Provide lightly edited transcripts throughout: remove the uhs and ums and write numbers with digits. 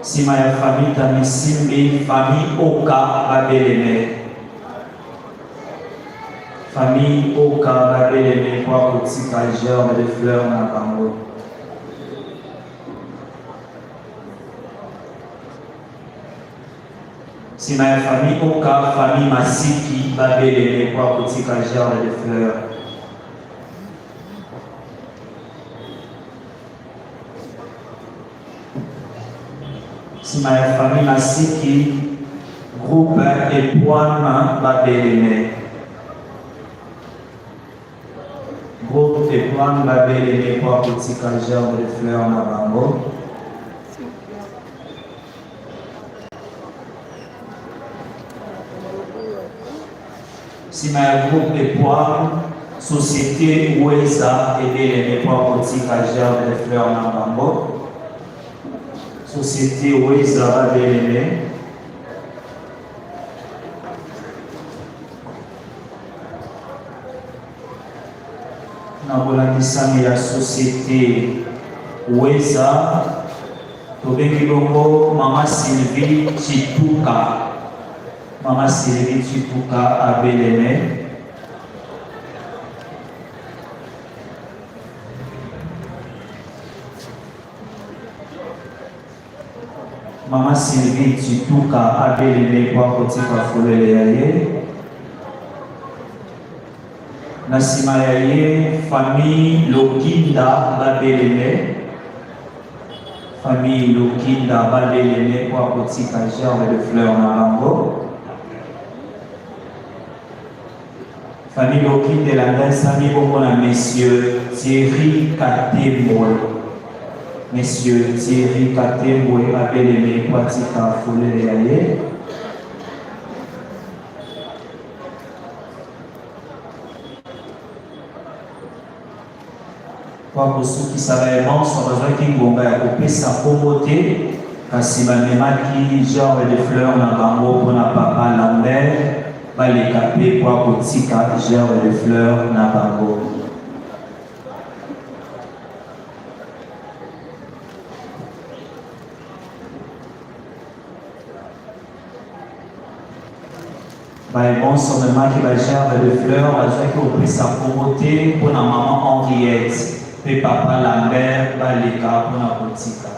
Nsima ya famille Tamisimbi, famille Oka babeleme. Famille Oka babeleme mpo akotika gerbe de fleur na bango. Nsima ya famille Oka, famille Masiki babeleme mpo akotika gerbe de fleur. Nsima ya famille Masiki, groupe Epoama babeleme. Groupe Epoama babeleme mpo akotika gerbe de fleur na bango. Nsima ya groupe Epoam, société Weza ebelemi mpo akotika gerbe de fleur na bango. Société Weza babelemi. Na bolandisami ya société Weza, tobengi bongo Mama Sylvie Chituka. Mama Sylvie Tshituka abeleme. Mama Sylvie Tshituka abeleme mpo akotika folele ya ye. Na nsima ya ye famille Lokinda babeleme. Famille Lukinda babeleme mpo akotika gerbe de fleur na bango. Famille Lukinda elandalisami bongo na Monsieur Thierry Katembwe. Monsieur Thierry Katembwe abeleme mpo atika folele ya ye. Mpo akosukisa baye banso bazwaki ngonga ya kopesa nkombo te, kasi bamemaki gerbe de fleur na bango mpo na Papa Lambert, baleka mpe mpo akotika gerbe de fleur na bango. Baye bonso bamemaki ba gerbe de fleurs bazwaki kopesa nkombo te mpo na mama Henriette mpe papa Lambert baleka mpo na kotika.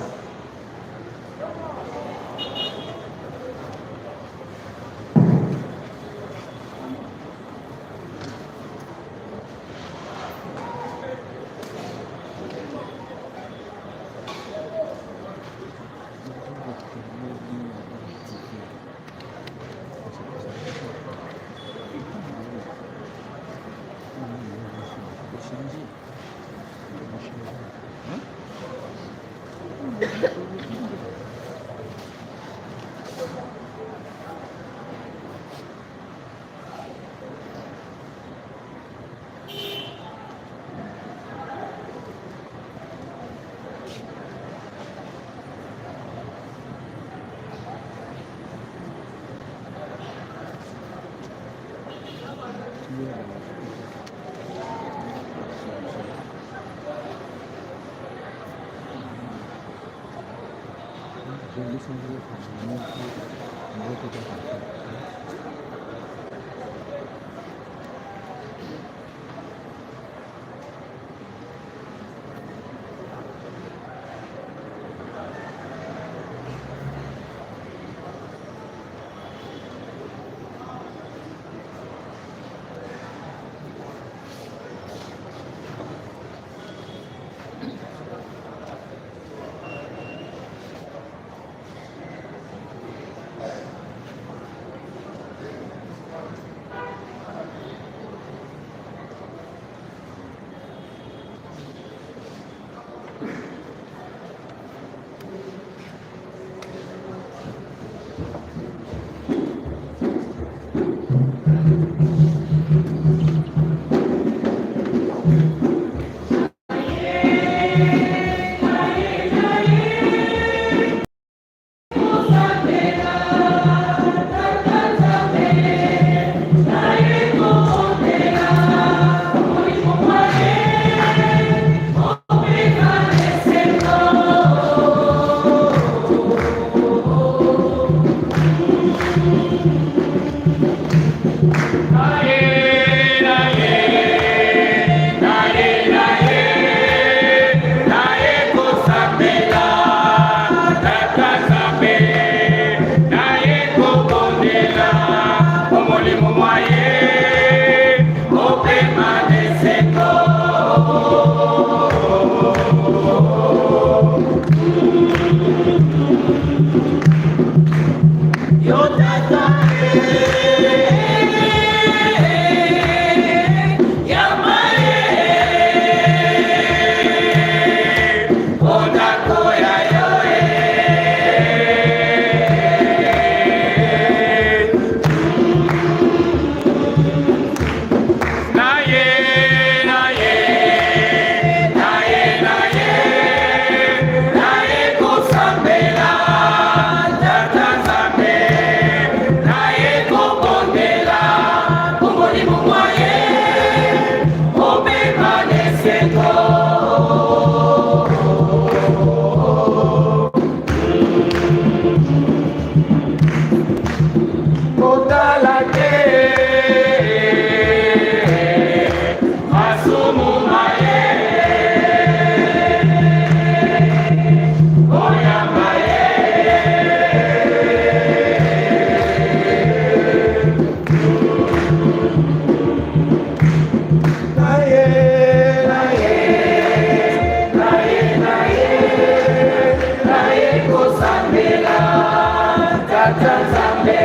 Tata Nzambe,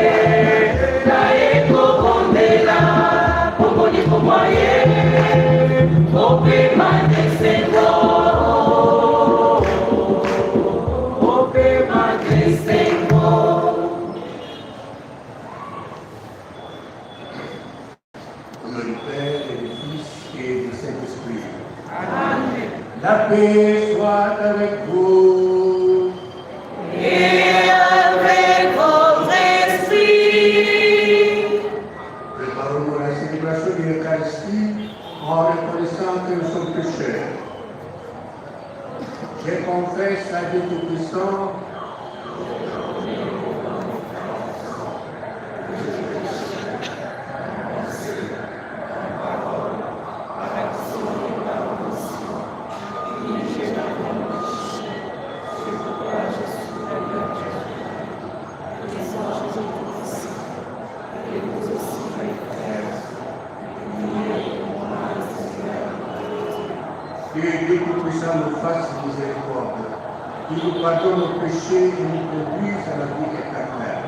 naye kobondela, bokoniko mwa ye, opema n'esengo, opema n'esengo. Au nom du Père et du Fils et du Saint-Esprit. Amen. La paix soit avec vous. Et avec votre esprit. Préparons-nous à la célébration de l'Eucharistie en reconnaissant que nous sommes pécheurs. Je confesse à Dieu Tout-Puissant Que Dieu Tout-Puissant nous fasse miséricorde, qu'il nous pardonne nos péchés et nous conduise à la vie éternelle.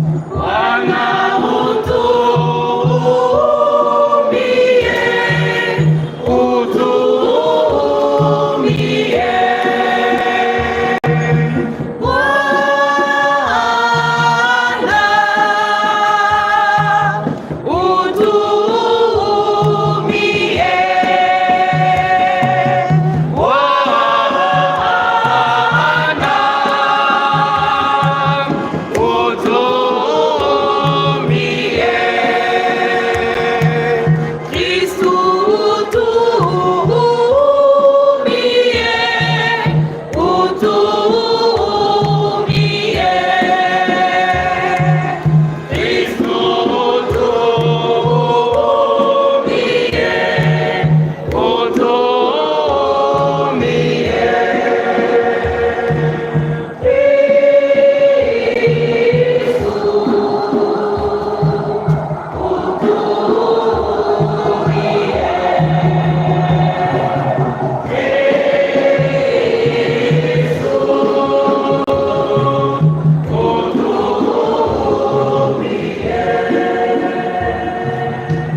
Bwana utuhurumie, utuhurumie. Bwana utuhurumie. Bwana utuhurumie. Kristu utuhurumie, utuhurumie. Kristu utuhurumie, utuhurumie. Bwana utuhurumie, utuhurumie.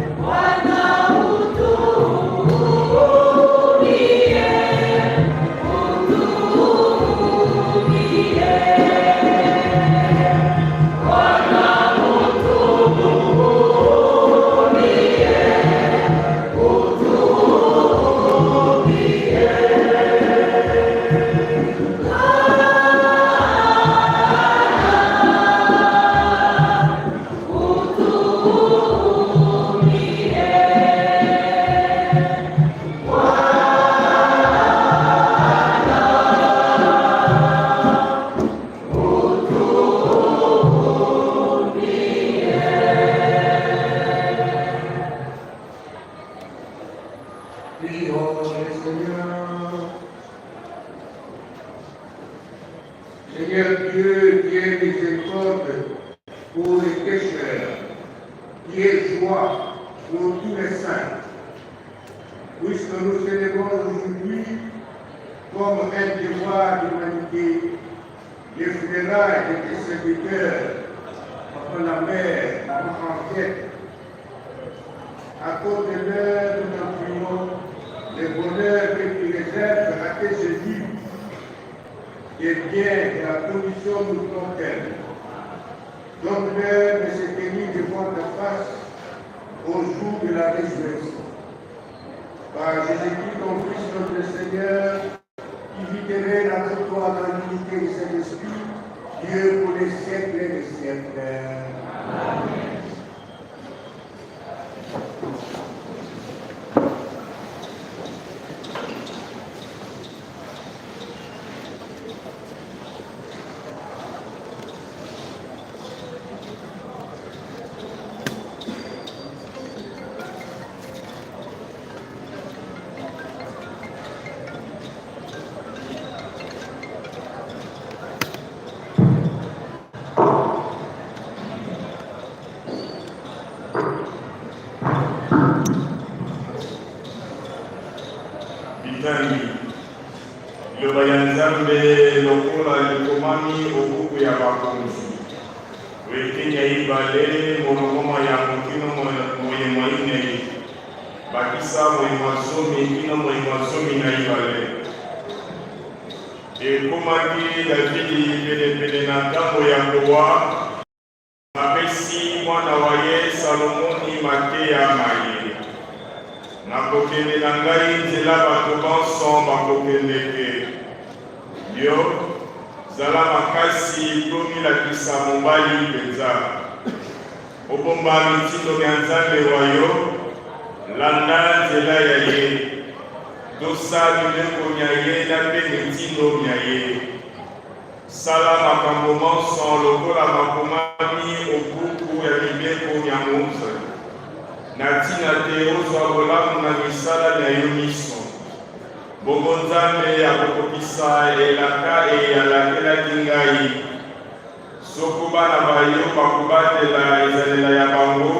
Bwana utuhurumie, utuhurumie. Utuhurumie. Prions le Seigneur. Seigneur Dieu, qui est miséricorde pour les pécheurs, qui est joie pour tous les saints, puisque nous célébrons aujourd'hui comme un devoir d'humanité les funérailles de tes serviteurs, Papa Lambert, Maman Henriette, à cause de leur, nous t'en prions, le bonheur que tu réserves à tes élus, des biens de la condition nous t'aime. Donne-leur de se tenir devant ta face au jour de la résurrection. Par Jésus-Christ, ton Fils, notre Seigneur, qui vit et règne avec toi dans l'unité du Saint-Esprit, Dieu pour les siècles des siècles. Amen. Nzambe lokola likomami o buku ya bakonzi, o eteni ya ibale molongo mwa yambo kino moye mwa inei, bakisa moye mwa zomi kino moye mwa 12. Ekomaki Davidi penepene na ntango ya kowa, Apesi mwana wa ye Salomoni mateya maye, Nakokende na ngai nzela bato banso bakokendeke. Yo, zala makasi mpe omilakisa mobali mpenza. Obomba mitindo mya Nzambe wa yo, landa nzela ya ye, tosa mibeko mya ye na mpe mitindo mya ye. Sala makambo manso lokola makomami o buku ya mibeko mya Moze, na ntina te ozwa bolamu na misala mya yo minso. Bongo Nzambe akokokisa elaka eye alakelaki ngai, Soko bana ba yo bakobatela ezalela ya bango,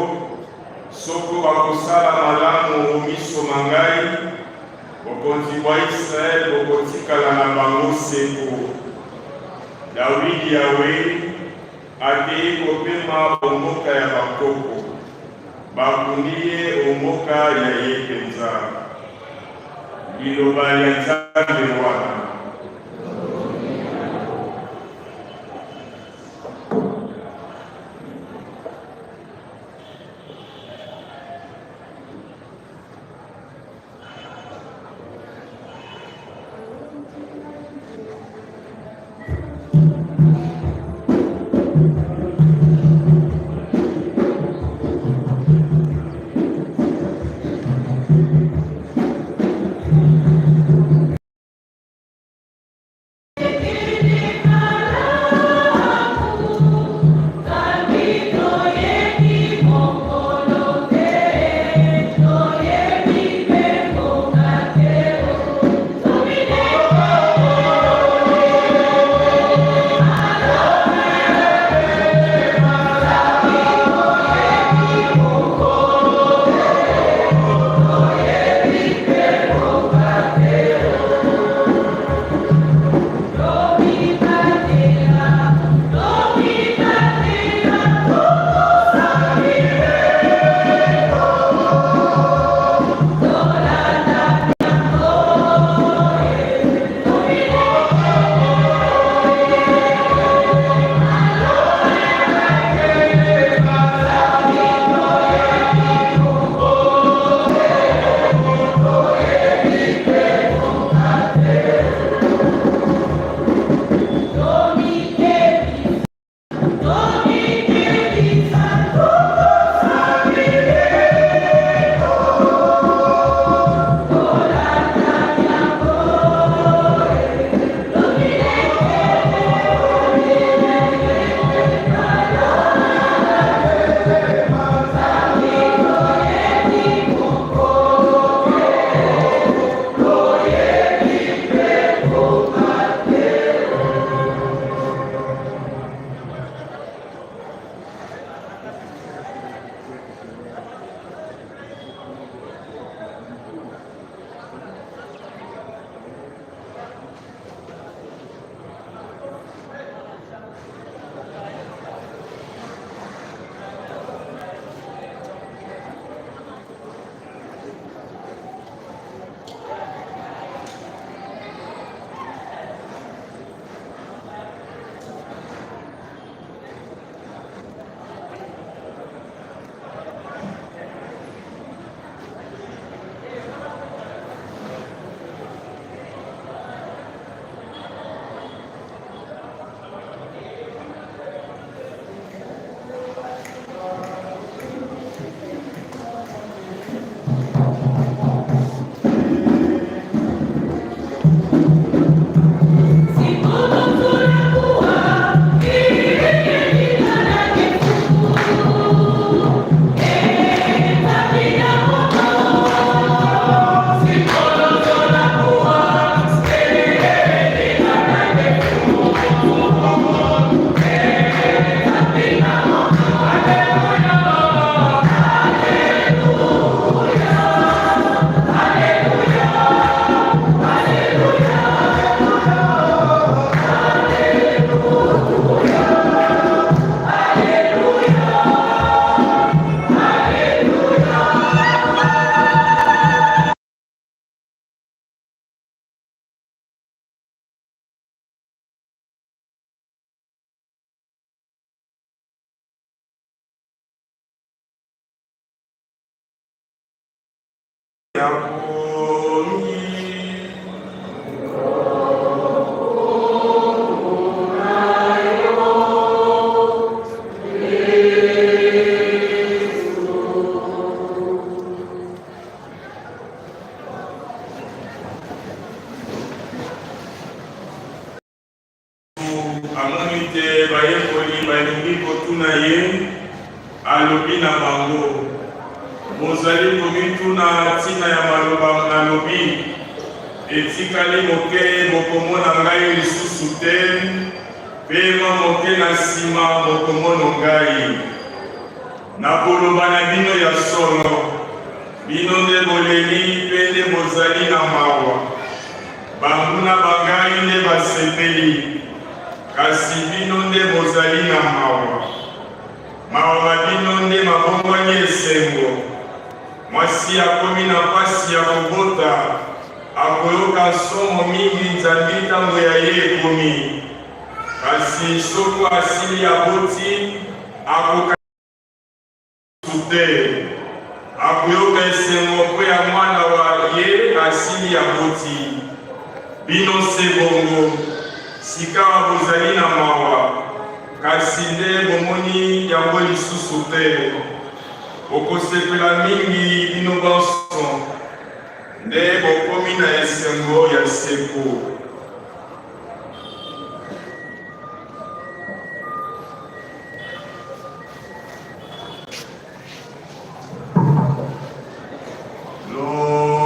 soko bakosala malamu o miso ma ngai, Bokonzi bwa Israel bokotikala na bango seko. Dawidi awei, akei kopema o mboka ya bankoko. Bakundi ye o mboka ya ye mpenza. Liloba lya Nzambe wana. ya pongi. Amoni te bayekoli balingi kotuna ye, alobi na bango, Bozali komituna ntina ya maloba nalobi, etikali moke bokomona ngai lisusu te, mpe mwa moke na nsima bokomono ngai. Nakoloba na bino ya solo, bino nde boleli mpe nde bozali na mawa. Banguna ba ngai nde basepeli, kasi bino nde bozali na mawa. Mawa ma bino nde mabongwani esengo. Mwasi akomi na mpasi ya kobota, akoyoka nsomo mingi nzambi ntango ya ye ekomi. Kasi soko asili aboti, akoka te. Akoyoka esengo mpo ya mwana wa ye asili aboti. Bino se bongo, sikawa bozali na mawa, kasi nde bomoni yango lisusu te. Bokosepela mingi bino banso, nde bokomi na esengo ya seko.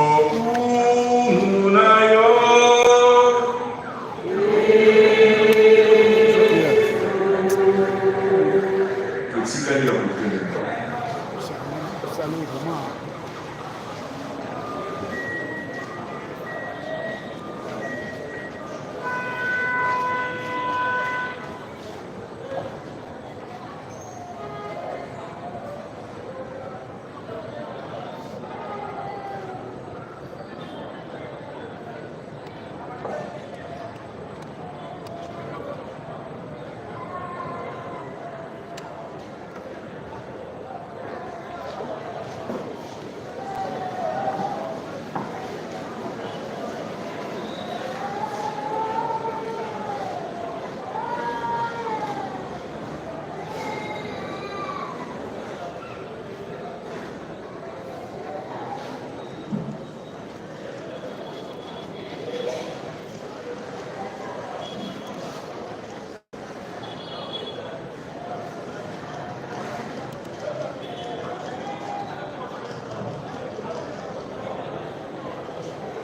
Lokumu na yo. Totikali ya kotelema.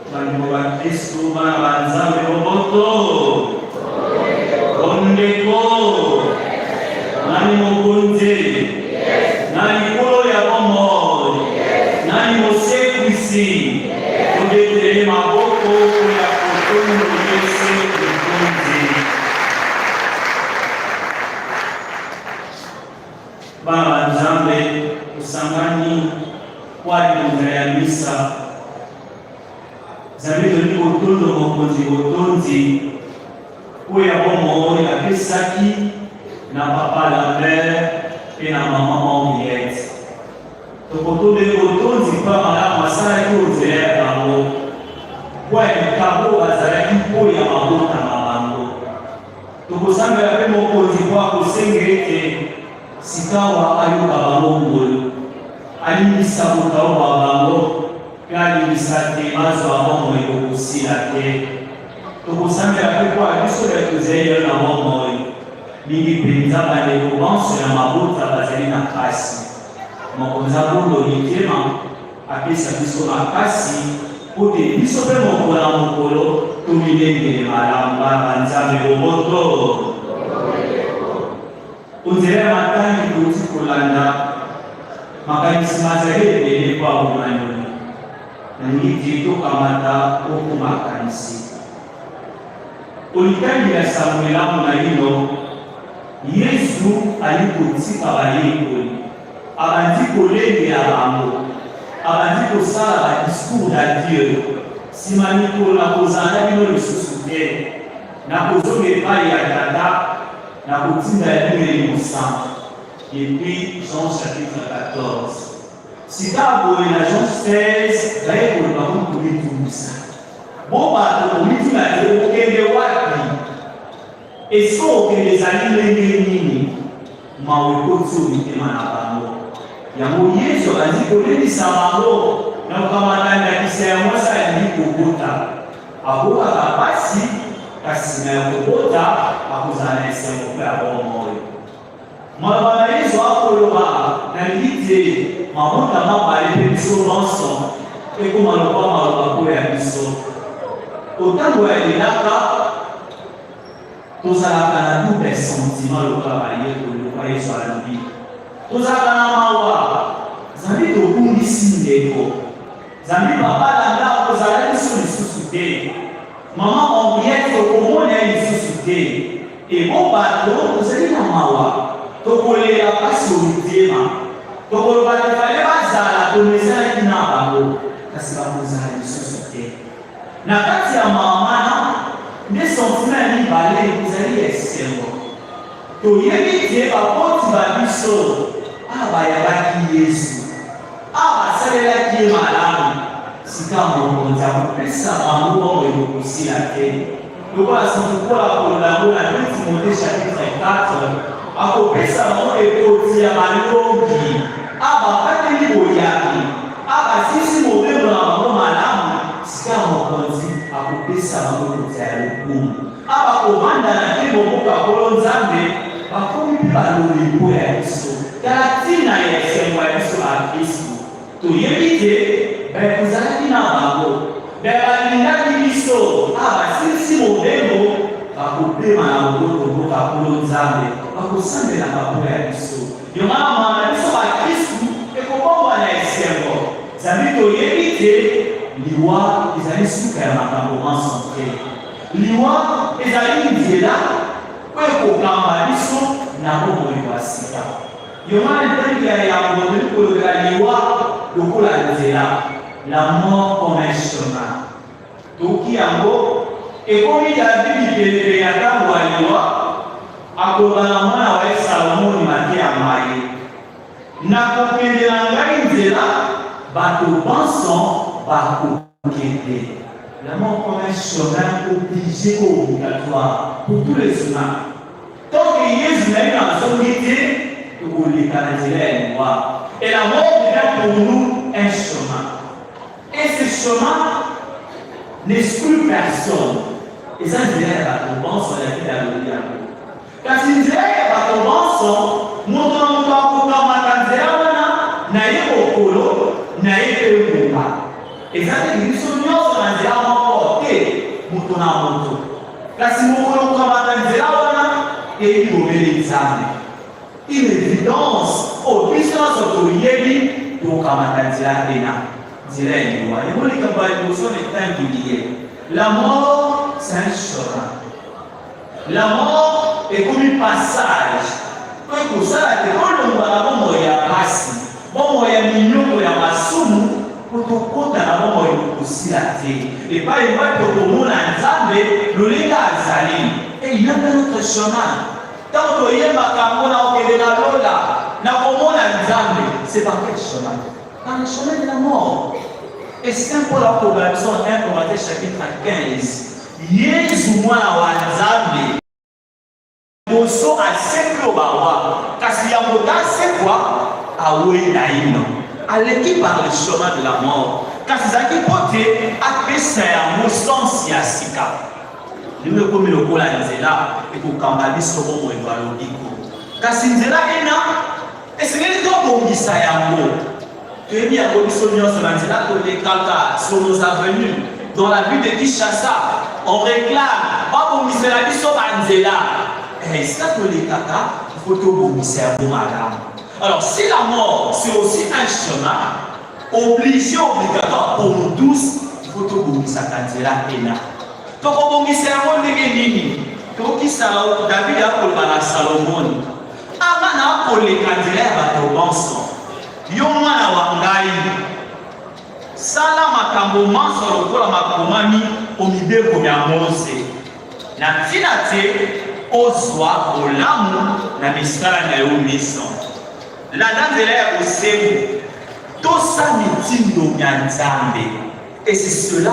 Bandeko ba Kristu, bana ba Nzambe boboto, bondeko, nani mokonzi, nani nkolo ya bomoi, nani mosekwisi, tobetele maboko mpo ya kotondo Yesu mokonzi. Bana ba Nzambe, tosangani kwa libonza ya misa. Nzambe tolingi kotondo mokonzi botondi mpo ya bomoi apesaki na papa Lambert mpe na mama Henriette. Tokotondo ye botondi mpo ya malamu asalaki o nzela ya bango, mpo ya likabo bazalaki mpo ya mabota ma bango. Tokosambela mpe Mokonzi mpo akosenga ete sikawa ayoka bango ngolu, alimbisa botau bwa bango mpe alimbisa te bazwa bomoi bokosila te. Tokosambela mpe mpo ya biso baye tozali lelo na bomoi, mingi mpenza bandeko banso ya mabota bazali na mpasi. Mokonzi abondo mitema Apesa biso makasi mpo te biso mpe mokolo na mokolo tomilengele malamu. Bana ba Nzambe, boboto o nzela ya matangi touti kolanda makanisi mazali ebele mpo abomani. Nalingi te tokamata oko makanisi o litangi lya Sango Elamu naino. Yezu ali kotika bayekoli. Abandi kolengela bango, abandi kosala ba discours d'adieu. Sima mikolo nakozala na bino lisusu te, nakozonga epai ya Tata, nakotinda ya bino Elimo Santu. Depuis Jean chapitre 14. Sika boye na Jean 16, bayekoli bakomi komitungisa. Bo bato komituna te okende wapi? Esika okende ezali ndenge nini? Mawa ekoti o mitema na bango. Yango Yezu abandi kolendisa bango na kokamata ndakisa ya mwasi alingi kobota. Akokaka mpasi, kasi nsima ya kobota akozala na esengo mpe ya bomoi. Maloba na Yezu akoloba, Nalingi te mabota mabale mpe biso banso ekoma lokola maloba mpo ya biso. O ntango ya elaka, tozalaka na double sentiment lokola bayekoli, lokola Yesu alobi. Tozalaka na mawa zambi tobungisi ndeko, zambi papa Landa akozala biso lisusu te, mama Henriette tokomona ye lisusu te. Ebo bato tozali na mawa, tokolela mpasi o mitema, tokoloba te fale bazala, tomesanaki na bango, kasi bakozala lisusu te. Na kati ya mawa mana nde sentiment ya mibale ezali ya esengo. Toyebi te baboti ba biso a bayabaki Yesu, a basalelaki ye malamu, sika Mokonzi akopesa bango bomoi bokosila te. Lokola santu Paul akoloba yango na 2 Timothee chapitre 4, akopesa bango ekoti ya balongi, a bakateli boyambi, a basilisi mobembo na bango malamu, sika Mokonzi akopesa bango ekoti ya lokumu, a bakovanda na nkembo mboka Nkolo Nzambe, bakomi mpe balongi mpo ya biso. Tala ntina ya esengo ya biso bakristu. Toyebi te baye tozalaki na bango, baye balingaki biso, a basilisi mobembo, bakopema na boboto mboka Nkolo Nzambe, bakosambelaka mpo ya biso. Yango wana mawa na biso bakristu ekobongwana esengo, zambi toyebi te liwa ezali suka ya makambo manso te. Liwa ezali nzela oyo ekokamba biso na bomoi bwa sika. Yohane ntangi ya yambo tolingi kolobela liwa lokola nzela, la mort comme un chemin. Toki yango ekomi Davidi penepene ya ntango ya liwa, akoloba na mwana wa ye Salomoni mateya maye, Nakokende na ngai nzela bato banso bakokende. La mort comme un chemin obligé ou obligatoire pour tous les humains. Tant que Yesu naino azongi te, tokoleka na nzela ya liwa. Et la mort devient pour nous un chemin. Et ce chemin n'exclut personne. Eza nzela ya bato banso ya David alobi yango. Kasi nzela ya bato banso, moto na moto akokamata nzela wana na ye mokolo na ye mpe ngonga. Eza te biso nyonso na nzela moko te, moto na moto. Kasi mokolo okamata nzela wana, eyebi bobele Nzambe. Une evidence oyo biso nyonso toyebi, tokamata nzela ena, nzela ya liwa. Yango likambo ya liboso na etangeli ye. La mort, c'est un chemin. La mort ekomi passage oyo ekosala te tolongwa na bomoi ya pasi, bomoi ya minyoko ya masumu, mpo tokota na bomoi bokosila te, epai wapi tokomona Nzambe lolenge azali. Et il y a un autre chemin. Ntango toyembaka yango na okende na lola, na komona Nzambe, c'est par quel chemin? Par le chemin de la mort. Et Saint Paul akoloba biso en 1 Corinthiens chapitre 15, Yezu Mwana wa Nzambe liboso asekwi o bawa, kasi yambo t'asekwa awei naino, aleki par le chemin de la mort, kasi ezalaki mpo te apesa yango sens ya sika. Lelo ekomi lokola nzela ekokamba biso bomoi bwa lobiko, kasi nzela ena esengeli tobongisa yango. Toyebi yango biso nyonso na nzela tolekaka sur nos avenues dans la ville de Kinshasa, on réclame babongisela biso banzela. Eh, esika tolekaka il faut tobongisa yango malamu. Alors si la mort c'est aussi un chemin obligé, obligatoire pour nous tous, il faut tobongisaka nzela ena. Tokobongisa yango ndenge nini? Tokoki David akoloba na Salomoni, anga na akoleka nzela ya bato banso. Yo mwana wa ngai, sala makambo manso lokola makomami o mibeko mya Mose, na ntina te ozwa bolamu na misala mya yo minso. Landa nzela ya bosembo. Tosa mitindo mya Nzambe. Et c'est cela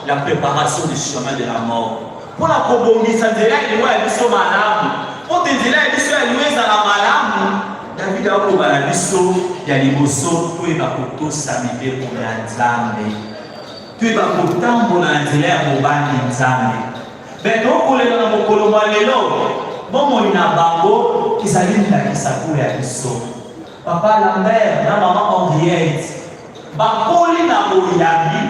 la préparation du chemin de la mort. Mpo na kobongisa nzela ya liwa ya biso malamu, mpo te nzela ya biso ya liwa ezala malamu, David akoloba na biso ya liboso toyeba kotosa mibeko ya Nzambe, toyeba kotambola na nzela ya bobangi Nzambe. Be tokolela na mokolo mwa lelo, bomoi na bango ezali ndakisa mpo ya biso. Papa Lambert na mama Henriette bakoli na boyambi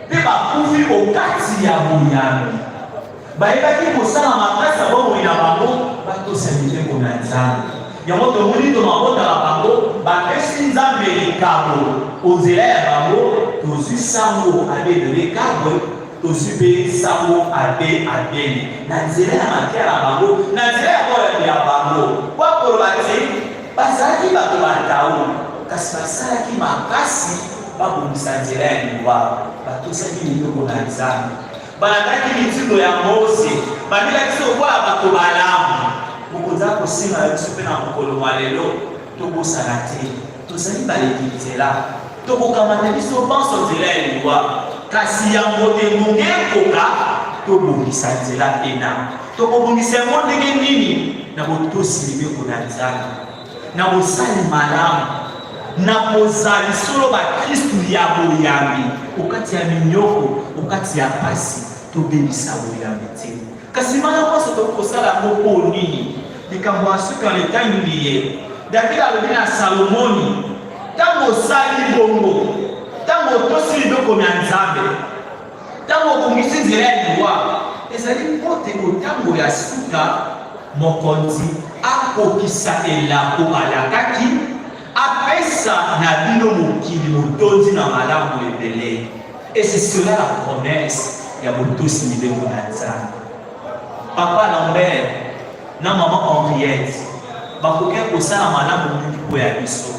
mpe bakufi okati ya boyambi. Bayebaki kosala makasi ya bomoi na bango batosa mibeko na Nzambe. Yango tomoni to mabota na bango bapesi Nzambe likabo onzela ya bango. Tozwi sango abe Bebe Kabwe, tozwi mpe sango abe Abeli na nzela ya mateya na bango, na nzela ya boyambi ya bango. Mpo akoloba te Bazalaki bato ba Tao, kasi basalaki makasi babongisa nzela ya liwa. Batosaki mibeko na Nzambe, balandaki mitindo ya Mose, bamilakisi lokola bato malamu. Mokonzi akosenga na biso mpe na mokolo mwa lelo tobosana te, tozali baleki nzela, tokokamata biso banso nzela ya liwa, kasi yambo te ngonga ekoka, tobongisa nzela ena. Tokobongisa yango ndenge nini? Na botosi mibeko na Nzambe, na bosali malamu, na kozali solo bakristu ya boyambi okati ya minyoko, okati ya pasi, tobebisa boyambi te. Kasi mana nyonso tokoki kosala yango mpo nini? Likambo ya suka na etangi liye, David alobi na Salomoni, ntango osali bongo, ntango otosi mibeko mya Nzambe, Ntango obongisi nzela ya liwa, ezali mpo te o ntango ya suka mokonzi akokisa elako alakaki, apesa na bino mokili motondi na malamu ebele. Et c'est cela la promesse ya botosi mibeko na Nzambe. Papa Lambert na mama Henriette bakokaki kosala malamu mingi mpo ya biso.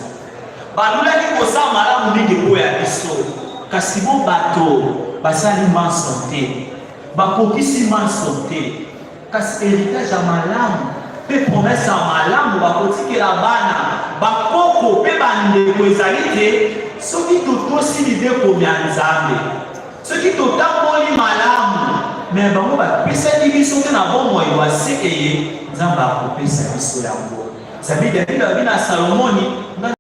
Balulaki kosala malamu mingi mpo ya biso, kasi bo bato basali manso te, bakokisi manso te. Kasi heritage ya malamu mpe promesse ya malamu bakotikela bana, bakoko mpe bandeko ezali te soki totosi mibeko mya Nzambe, soki totamboli malamu. Me bango bapesaki biso te na bomoi bwa se eye Nzambe akopesa biso yango. Zambi David alobi na Salomoni, nga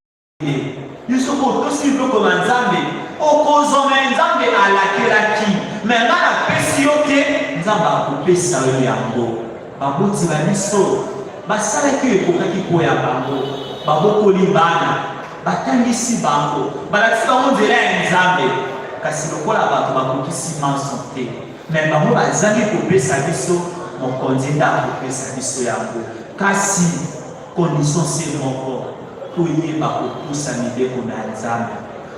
yo soki otosi mibeko na Nzambe okozwa me Nzambe alakelaki me nga napesi yo te, Nzambe akopesa yo yango. Baboti ba biso basalaki oyo ekokaki mpo ya bango, babokoli bana, batangisi bango, balakisi bango nzela ya Nzambe, kasi lokola bato bakokisi manso te, me bango bazangi kopesa biso, mokonzi nde akopesa biso yango. Kasi condition se moko, toyeba kotosa mibeko na Nzambe,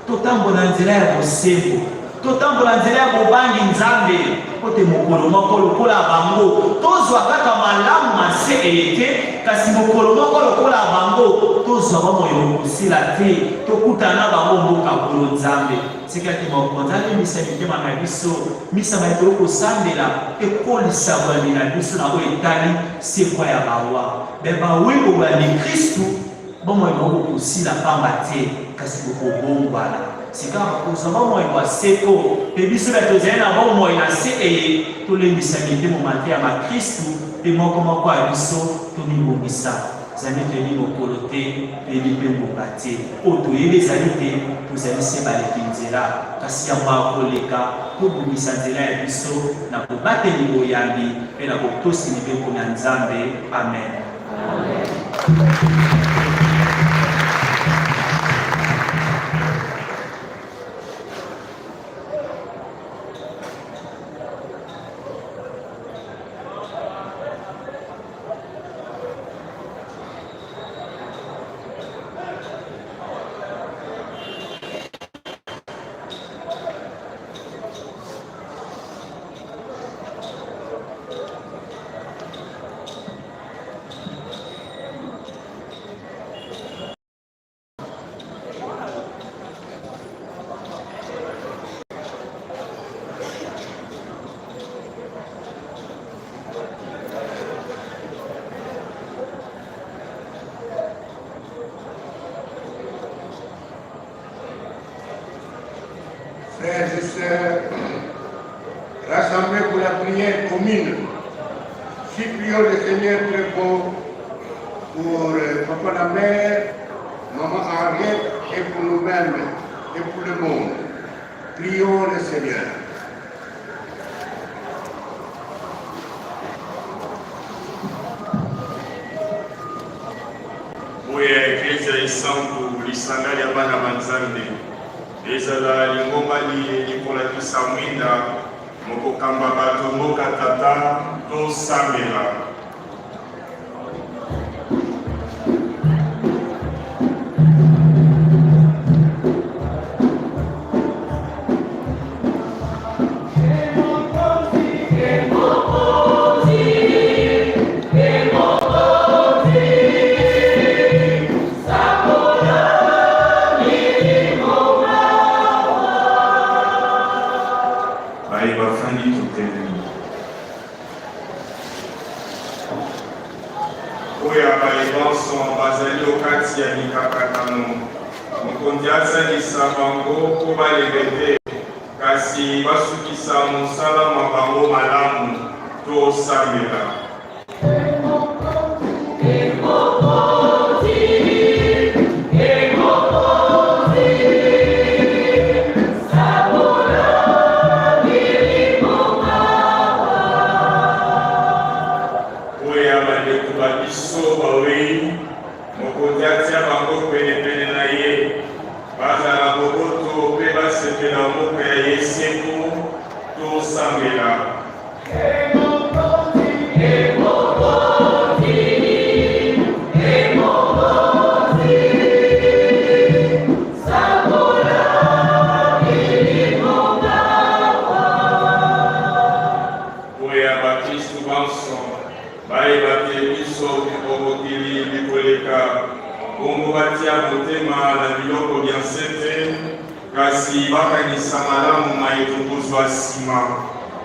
totambola nzela ya bosembo, totambola nzela ya bobangi Nzambe, mpo te mokolo moko lokola bango tozwa kaka malamu ma se eye te, kasi mokolo moko lokola bango tozwa bomoi bokosila te, tokutana na bango mboka Nkolo Nzambe. Tika ete Mokonzi alendisa mitema na biso, misa baye tokoki kosambela ekolisa boyambi na biso na oyo etali sekwa ya bawa. Be bawe boyambi Kristu, bomoi bwa bokosila pamba te, kasi bokobongwana. Sikawa bakozwa bomoi bwa seko, mpe biso baye tozali na bomoi na se eye, tolendisa mitema mateya ma Kristu, mpe moko moko ya biso tomibongisa. Zambi toyebi mokolo te, toyebi mpe ngonga te. Oyo toyebi ezali te tozali se baleki nzela, kasi yambo ya koleka, tobongisa nzela ya biso na bobateli boyambi mpe na botosi mibeko mya Nzambe. Amen. Amen. Frères et sœurs, rassemblés pour la prière commune, supplions le Seigneur très bon pour Papa Lambert, Maman Henriette et pour nous-mêmes et pour le monde. Prions le Seigneur. Boye ya Eklezia esantu, lisanga lya bana ba Nzambe, ezala lingomba liye likolakisa mwinda mokokamba bato mboka Tata, tosambela. Baye bafandi totelemi. Oyo ya baye banso bazali o kati ya mikakatano, Mokonzi asalisa bango mpo balembe te, kasi basukisa mosala mwa bango malamu. Tosambela. Oyo ya bandeko ba biso bawei, Mokonzi atia bango penepene na ye, bazala boboto mpe basepela mboka ya ye seko. Tosambela. Mpo ya bakristu banso bayeba te biso bikobokili bikoleka, bongo batia motema na biloko bya nse te, kasi bakanisa malamu maye tokozwa nsima.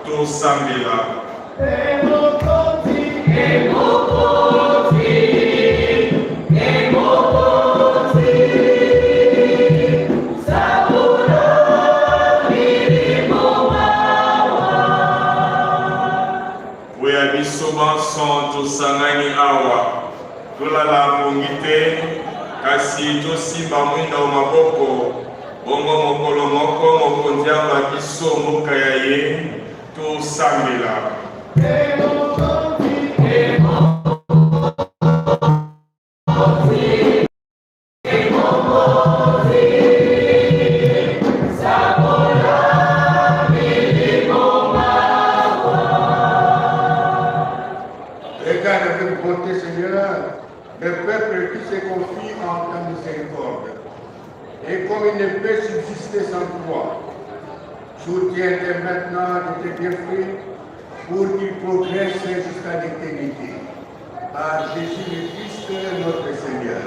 Tosambela. Mpo ya biso banso tosangani awa, tolala mpongi te, kasi tosimba mwinda o maboko, bongo mokolo moko Mokonzi amba biso mboka ya ye. Tosambela. Regarde avec bonté, Seigneur, le peuple qui se confie en ta miséricorde. Et comme il ne peut subsister sans toi, soutiens-les maintenant de tes bienfaits pour qu'ils progressent jusqu'à l'éternité. Par Jésus le Christ, notre Seigneur.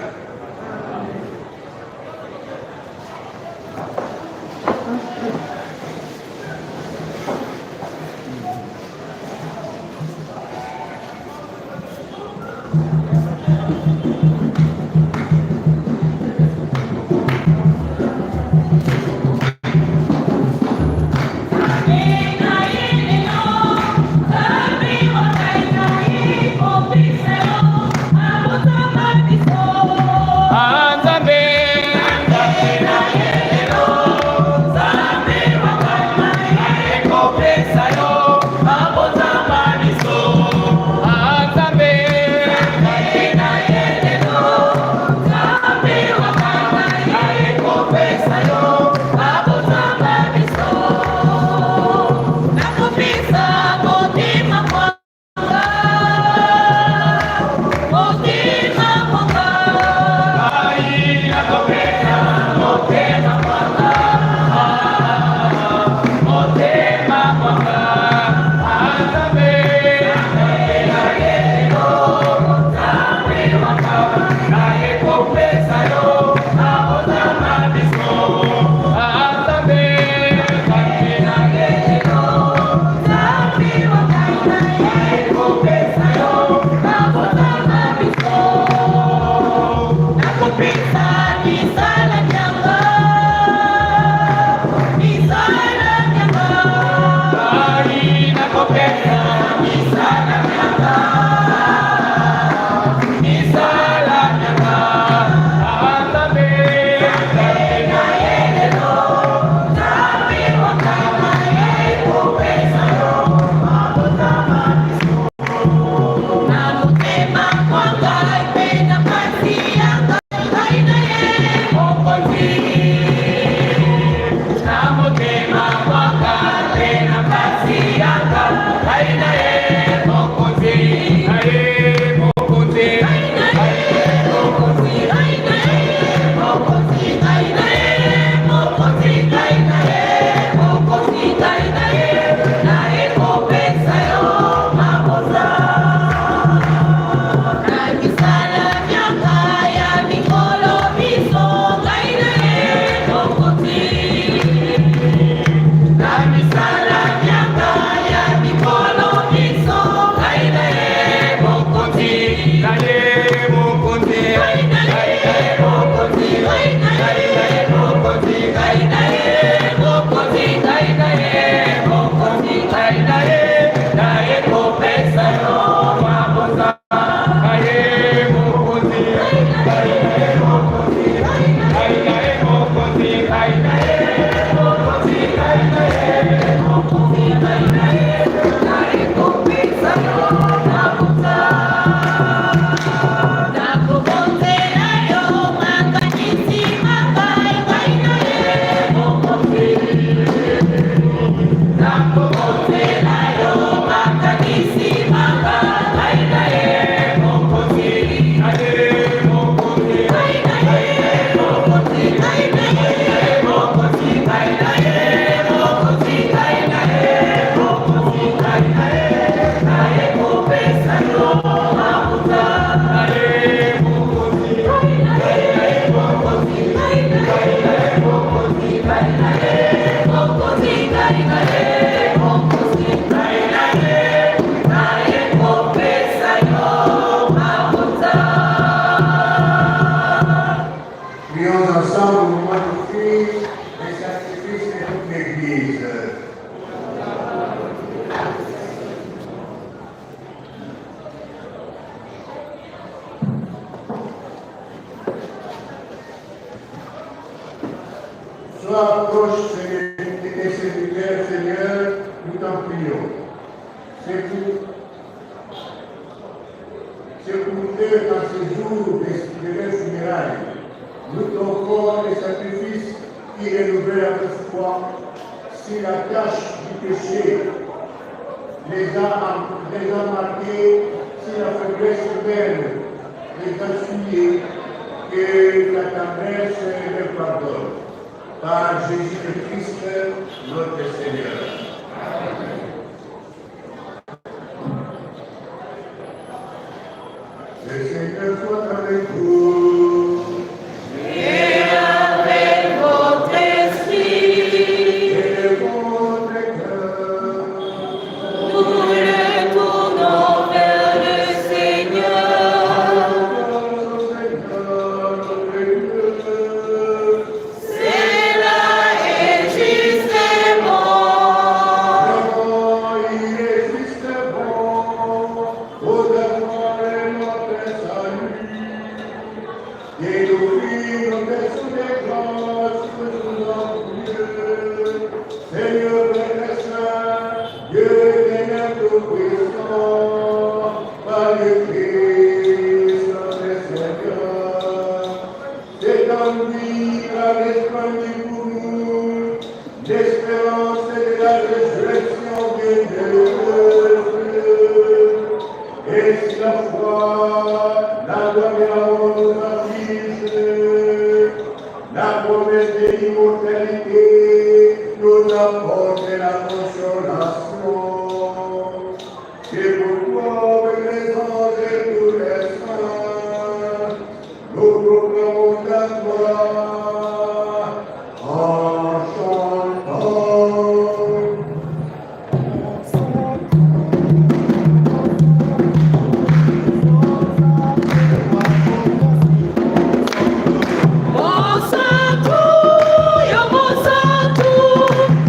Sois proche de tes serviteurs, Seigneur, nous t'en prions. C'est pour eux qu'en ce jour de leurs funérailles, nous t'offrons les sacrifices qui renouvellent notre foi. Si la tâche du péché les a marqués, si la faiblesse humaine les a souillés, que ta tendresse les pardonne. Par Jésus-Christ, notre Seigneur. Le Seigneur soit avec vous. Et avec votre esprit. Et votre cœur. Nous le tournons vers le Seigneur. Au Seigneur, notre Dieu. Cela est juste et bon. Vraiment, il est juste et bon, au devoir est notre salut. Et d'offrir nos de grâce nous en Dieu. Seigneur Père Saint, Dieu éternel tout-puissant, par le Christ notre Seigneur. C'est en lui qu'a resplendu pour nous l'espérance de la résurrection bienheureuse. Et si la foi, la loi et l'amour nous affligent, la promesse de l'immortalité nous apporte la consolation. C'est pourquoi avec les anges et tous les saints, nous proclamons ta gloire en chantant. Mosantu, yo mosantu,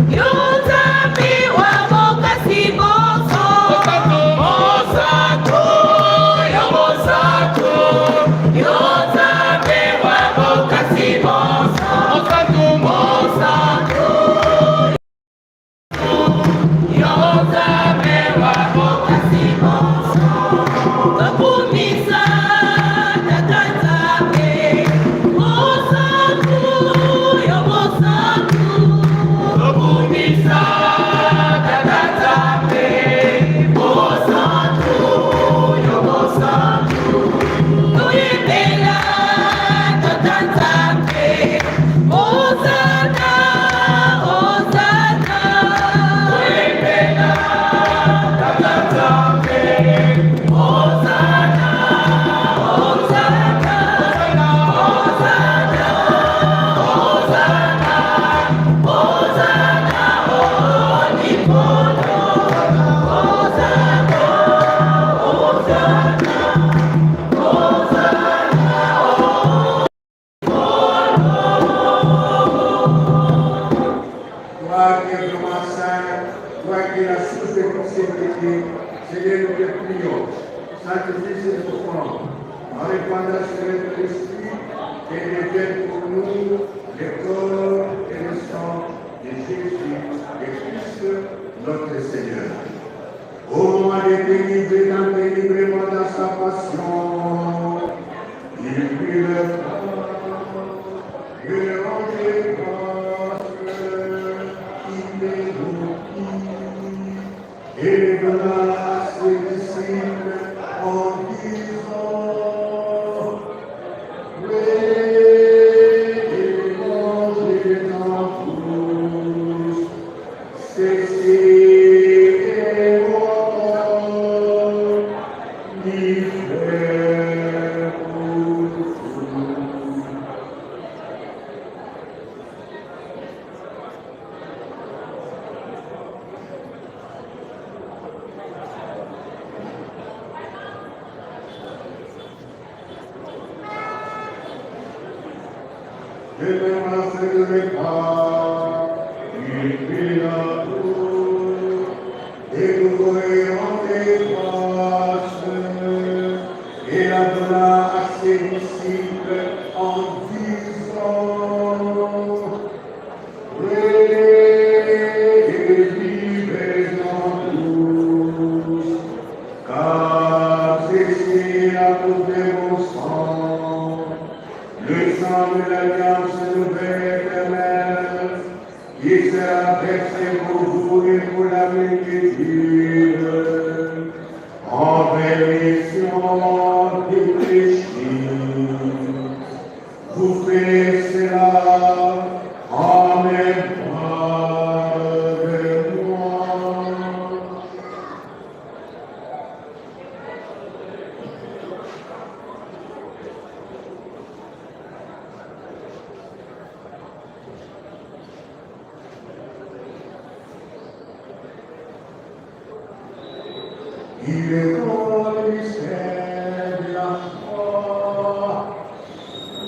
yo Nzambe wa bokasi bonso. Mosantu, yo mosantu, yo Nzambe wa bokasi bonso. Mosantu, mosantu, yo Nzambe wa bokasi bonso. Tokumisa Tata Nzambe, mosantu, yo mosantu. Tokumisa Tata Nzambe, mosantu, yo mosantu. Toyembela Tata Nzambe, Hosanna, Hosanna. Toyembela Tata Nzambe, Hosanna, Hosanna, Hosanna, Hosanna, Hosanna, oh likolo, Hosanna, Hosanna, Hosanna, oh. Toi qui es vraiment saint, toi qui es la source de toute sainteté, Seigneur, nous te prions, sanctifie cette offrande, en répandant sur notre esprit, et devienne pour nous le corps et le sang de Jésus, le Christ, notre Seigneur. Au moment d'être livré librement dans sa passion, il prit le pain, il rendit grâce, il le rompit, et le donna à ses disciples en disant: Prenez et mangez-en tous, ceci est mon corps, livré pour vous. De même, à la fin du repas, il prit la coupe, et nouveau il rendit grâce, et la donna à ses disciples en disant: sang de l'alliance nouvelle et éternelle, qui sera versé pour vous et pour la multitude, en rémission des péchés. Vous faites cela en mémoire de moi. Il est grand le mystère de la foi.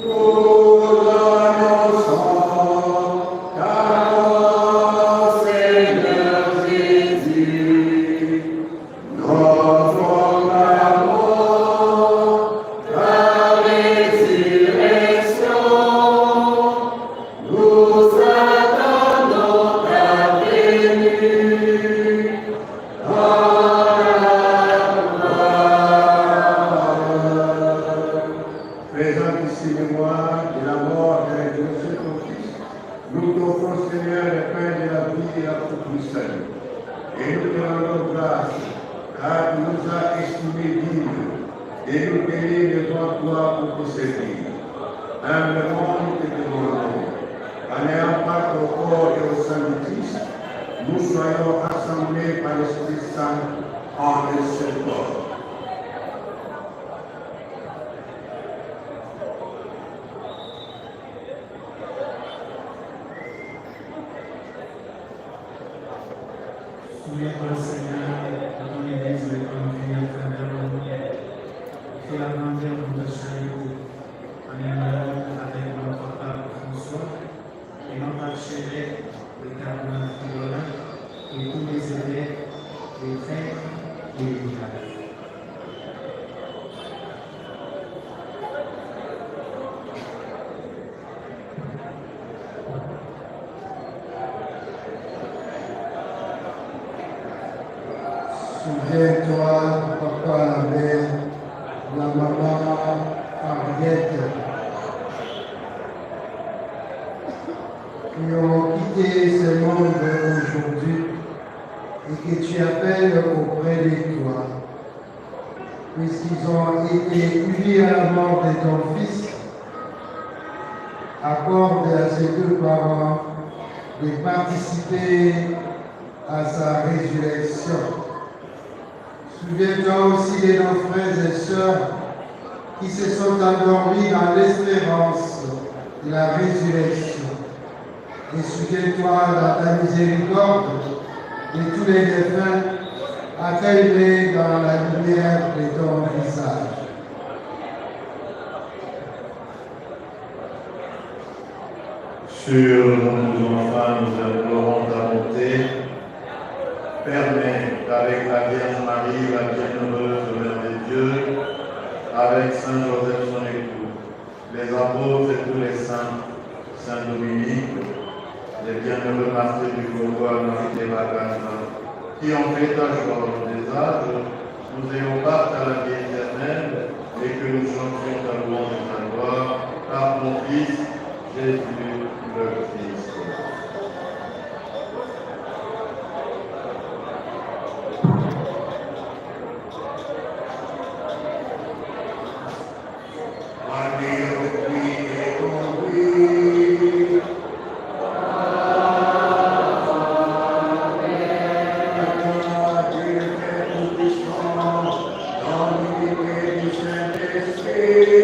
Nous annonçons ta mort, Seigneur Jésus. Nous proclamons ta résurrection. Nous attendons ta venue dans la gloire. Faisant ici mémoire de la mort et de la résurrection de ton Fils, nous t'offrons, Seigneur, le pain de la vie et la coupe du salut. Et nous te rendons grâce, car tu nous as estimés dignes de nous tenir devant toi pour te servir. Humblement, nous te demandons, en ayant part au corps et au sang du Christ, nous soyons rassemblés par l'Esprit Saint en un seul corps. Souviens-toi, Seigneur, de ton Église répandue à travers le monde. Fais-la grandir dans ta charité, en mémoire avec notre pape François et notre archevêque, le cardinal Fridolin, et tous les évêques, les prêtres et les diacres. Souviens-toi, papa Lambert, la maman Henriette, qui ont quitté ce monde aujourd'hui et que tu appelles auprès de toi, puisqu'ils ont été unis à la mort de ton fils, accorde à ces deux parents de participer à sa résurrection. Souviens-toi aussi de nos frères et sœurs qui se sont endormis dans l'espérance de la résurrection. Et souviens-toi dans ta miséricorde de tous les défunts, accueille-les dans la lumière de ton visage. Sur nos enfants, nous implorons ta bonté. Permets qu'avec la Vierge Marie, la bienheureuse Mère de Dieu, avec Saint Joseph son époux, les apôtres et tous les saints, Saint Dominique, les bienheureux martyrs du Congo, Marie des Vacances, qui ont fait ta joie au des âges, nous ayons part à la vie éternelle et que nous chantions ta louange et ta gloire par ton Fils, Jésus le Christ. Allez avec lui et en lui. À toi, Dieu le Père Tout-Puissant, dans l'unité du Saint-Esprit.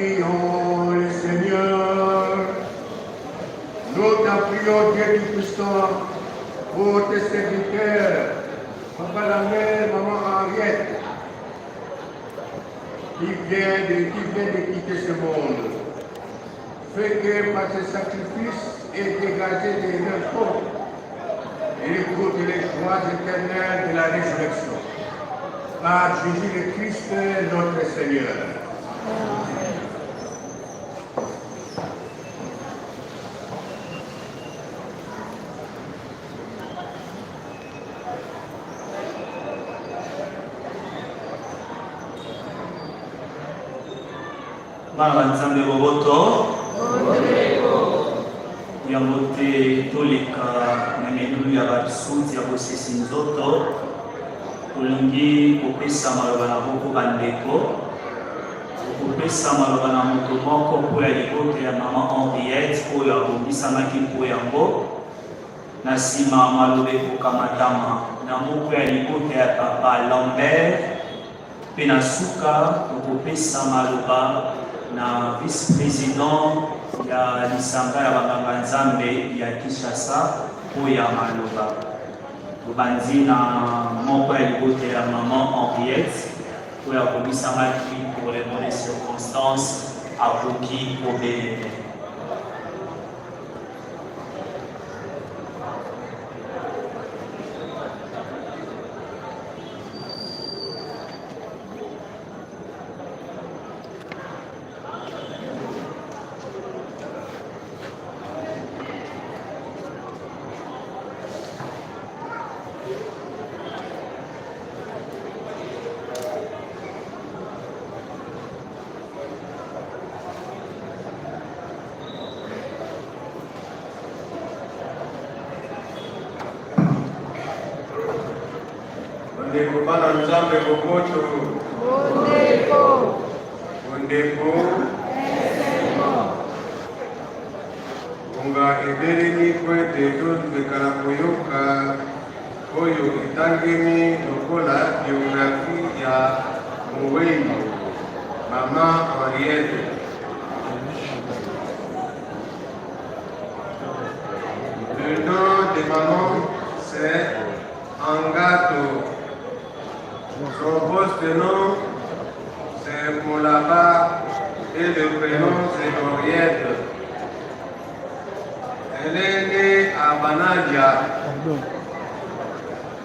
Prions le Seigneur. Nous t'en prions, Dieu Tout-Puissant, pour tes serviteurs, Papa Lambert, Maman Henriette, qui vient de quitter ce monde. Fais que par ce sacrifice et dégagé de leur faute, ils goûtent les joies éternelles de la résurrection. Par Jésus le Christ, notre Seigneur. Bana ba Nzambe boboto, yango te toleka na milulu ya basuti ya bosesi nzoto. Tolingi kopesa maloba na boko bandeko, kopesa maloba na moto moko mpo ya libota ya mama Henriette oyo abongisamaki mpo yango. Na nsima maloba ekokamatama na moko ya libota ya papa Lambert, mpe na suka tokopesa maloba na vice-président ya lisanga ya banganga Nzambe ya Kinshasa mpo ya maloba. Tobandi na moko ya libota ya mama Henriette oyo akomisamaki pour les bonnes circonstances akoki kobeleme. Bandeko bana Nzambe boboto, bondeko, ngonga ebelemi po ete toleka na koyoka oyo etangemi lokola biographie ya mowei mama Henriette. Le nom de maman, c'est Angato. Son post-nom, c'est Moulaba et le prénom, c'est Henriette. Elle est née à Banalia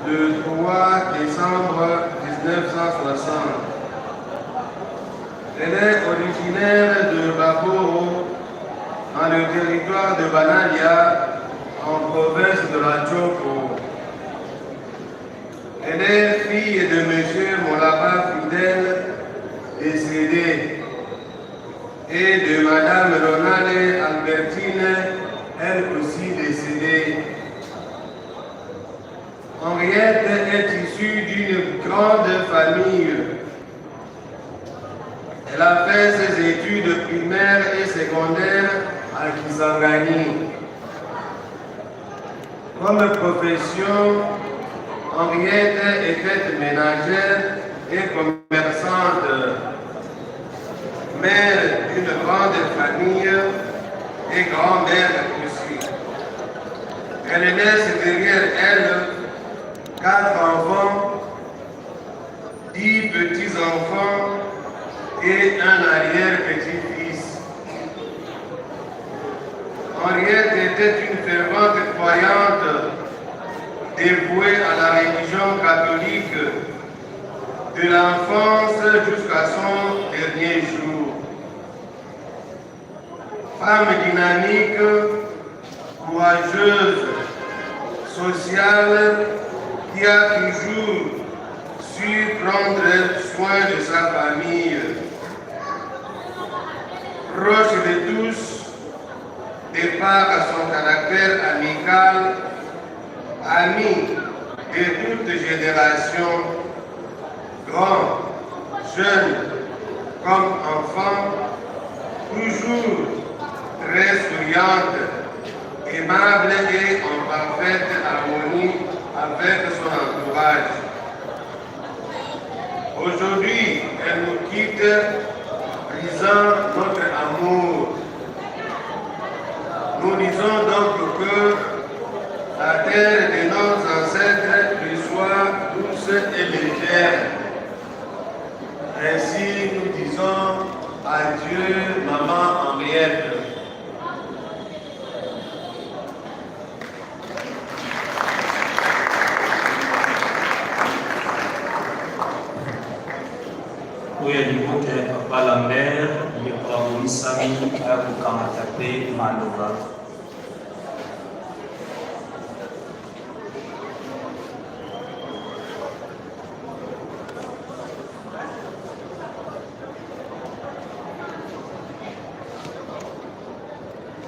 le 3 décembre 1960. Elle est originaire de Baboro, dans le territoire de Banalia, en province de la Tshopo. Elle est fille de M. Molaba Fidèle, décédé, et de Mme Ronale Albertine, elle aussi décédée. Henriette est issue d'une grande famille. Elle a fait ses études primaires et secondaires à Kisangani. Comme profession, Henriette était ménagère et commerçante, mère d'une grande famille et grand-mère aussi. Elle laisse derrière elle quatre enfants, 10 petits-enfants et un arrière-petit-fils. Henriette était une fervente croyante dévouée à la religion catholique de l'enfance jusqu'à son dernier jour. Femme dynamique, courageuse, sociale, qui a toujours su prendre soin de sa famille. Proche de tous, de par son caractère amical, ami de toute génération, grand, jeune comme enfant, toujours très souriante, aimable et en parfaite harmonie avec son entourage. Aujourd'hui, elle nous quitte, brisant notre disons donc que la terre de nos ancêtres lui soit douce et légère. Ainsi, nous disons adieu, maman Henriette. Oyo ya libota ya papa Lambert, ndeko abongisami aya kokamata mpe maloba.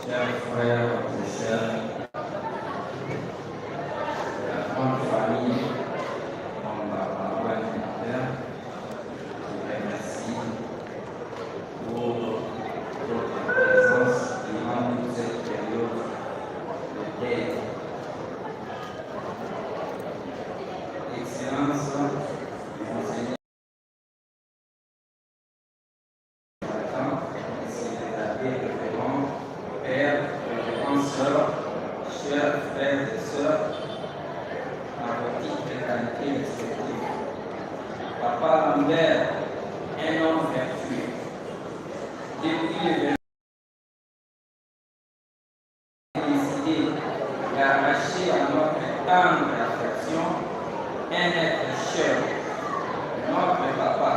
Chers frères et sœurs, la grande famille Mwamba Baruani Lambert, je vous remercie pour votre présence durant toute cette période de deuil. Excellence, Monseigneur Monsieur les abbés, révérends pères, révérends sœurs, chers frères et sœurs, à vos titres et qualités respectifs. Papa Lambert, un homme vertueux. Depuis le décidé d'arracher à notre tendre affection un être cher, notre papa,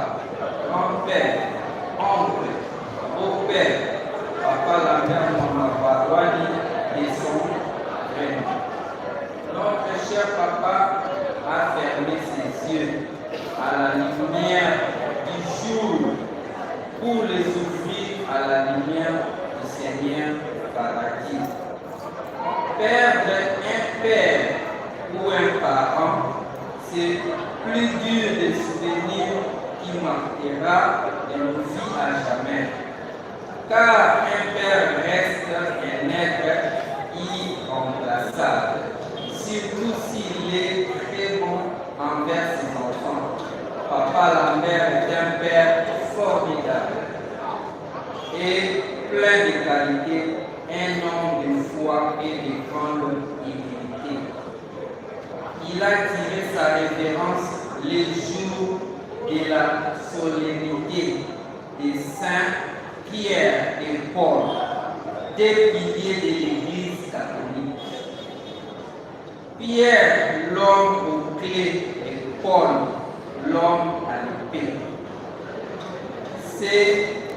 grand-père, oncle, beau-père, papa Lambert Mwamba Baruani et son vrai nom. Notre cher papa a fermé ses yeux à la lumière du jour pour les ouvrir à la lumière du Seigneur paradis. Perdre un père ou un parent, c'est plus dur de souvenir qui marquera de nos vies à jamais. Car un père reste un être irremplaçable, surtout s'il est très bon envers ses enfants. Papa Lambert est un père formidable et plein de qualités, un homme de foi et de grande humilité. Il a tiré sa révérence les jours de la solennité des saints Pierre et Paul, des piliers de l'Église catholique. Pierre, l'homme aux clés, et Paul, l'homme à l'épée. C'est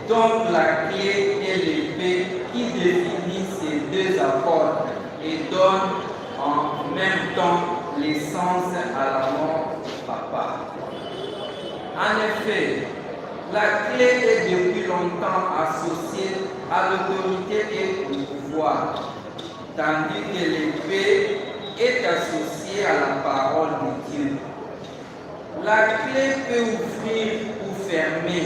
donc la clé et l'épée qui définissent ces deux apôtres et donnent en même temps l'essence à la mort du papa. En effet, la clé est depuis longtemps associée à l'autorité et au pouvoir, tandis que l'épée est associée à la parole de Dieu. La clé peut ouvrir ou fermer,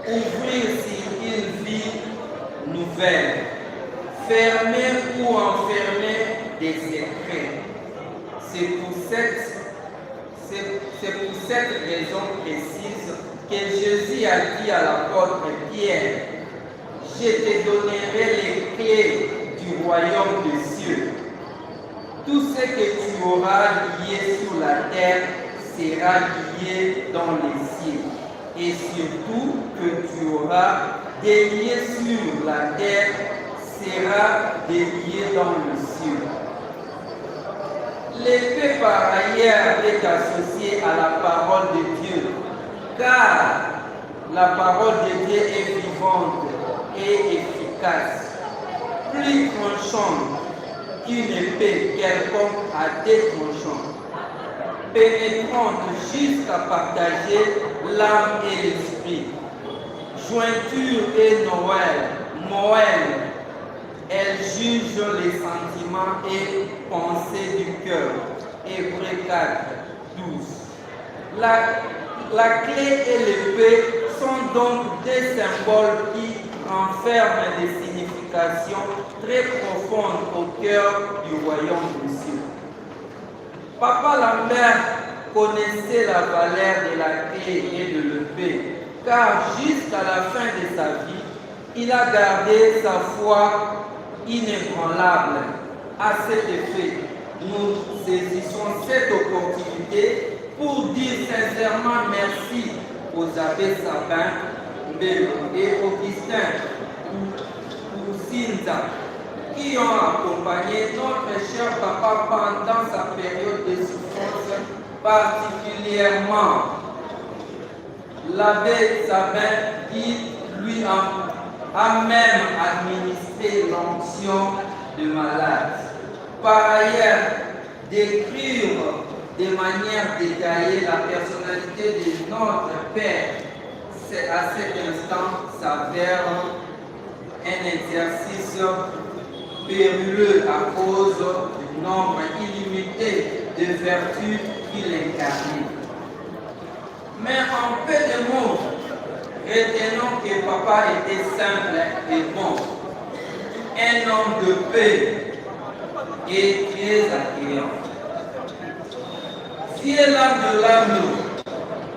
ouvrir sur une vie nouvelle, fermer ou enfermer des secrets. C'est pour cette raison précise que Jésus a dit à l'apôtre Pierre, Je te donnerai les clés du royaume des cieux. Tout ce que tu auras lié sur la terre sera lié dans les cieux. Et surtout que tu auras délié sur la terre sera délié dans le ciel. L'épée par ailleurs est associée à la parole de Dieu, car la parole de Dieu est vivante et efficace, plus tranchante qu'une épée quelconque à deux tranchants, pénétrante jusqu'à partager l'âme et l'esprit, jointure et moelle. Elle juge les sentiments et pensées du cœur. Hébreux 4, 12. La clé et l'épée sont donc des symboles qui renferment des significations très profondes au cœur du royaume des cieux. Papa Lambert connaissait la valeur de la clé et de l'épée, car jusqu'à la fin de sa vie, il a gardé sa foi. inébranlable. À cet effet, nous saisissons cette opportunité pour dire sincèrement merci aux abbés Sabin, Mbelo et Augustin Koussinza qui ont accompagné notre cher papa pendant sa période de souffrance, particulièrement l'abbé Sabin qui lui a même administré l'onction de malade. Par ailleurs, décrire de manière détaillée la personnalité de notre Père, c'est à cet instant s'avère un exercice périlleux à cause du nombre illimité de vertus qu'il incarnait. Mais en peu de mots, retenons que papa était simple et bon, un homme de paix et très accueillant. Fiel de l'âme,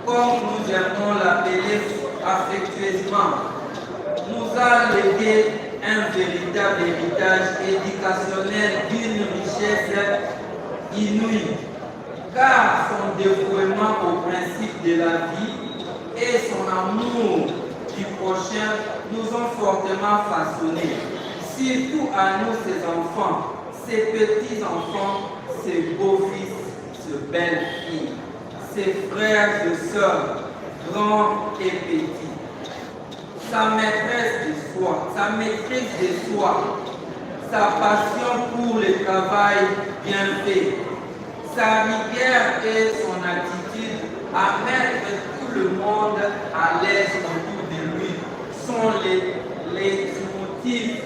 comme nous aimons l'appeler affectueusement, nous a légué un véritable héritage éducationnel d'une richesse inouïe, car son dévouement au principe de la vie et son amour du prochain nous ont fortement façonnés, surtout à nous, ses enfants, ses petits-enfants, ses beaux-fils, ses belles filles, ses frères et sœurs, grands et petits. Sa maîtresse de soi, sa maîtrise de soi, sa passion pour le travail bien fait, sa rigueur et son attitude à mettre tout le monde à l'aise autour de lui sont les motifs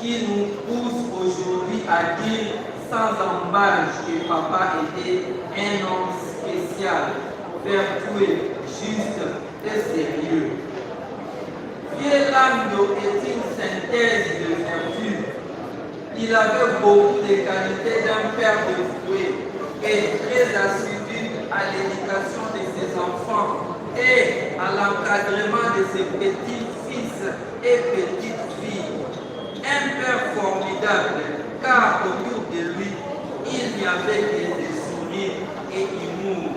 qui nous poussent aujourd'hui à dire sans embâche que papa était un homme spécial, vertueux, juste et sérieux. Lando est une synthèse de vertu. Il avait beaucoup de qualités d'un père dévoué et très assidu à l'éducation de ses enfants et à l'encadrement de ses petits-fils et petites-filles. Un père formidable, car autour de lui, il n'y avait que des sourires et humour.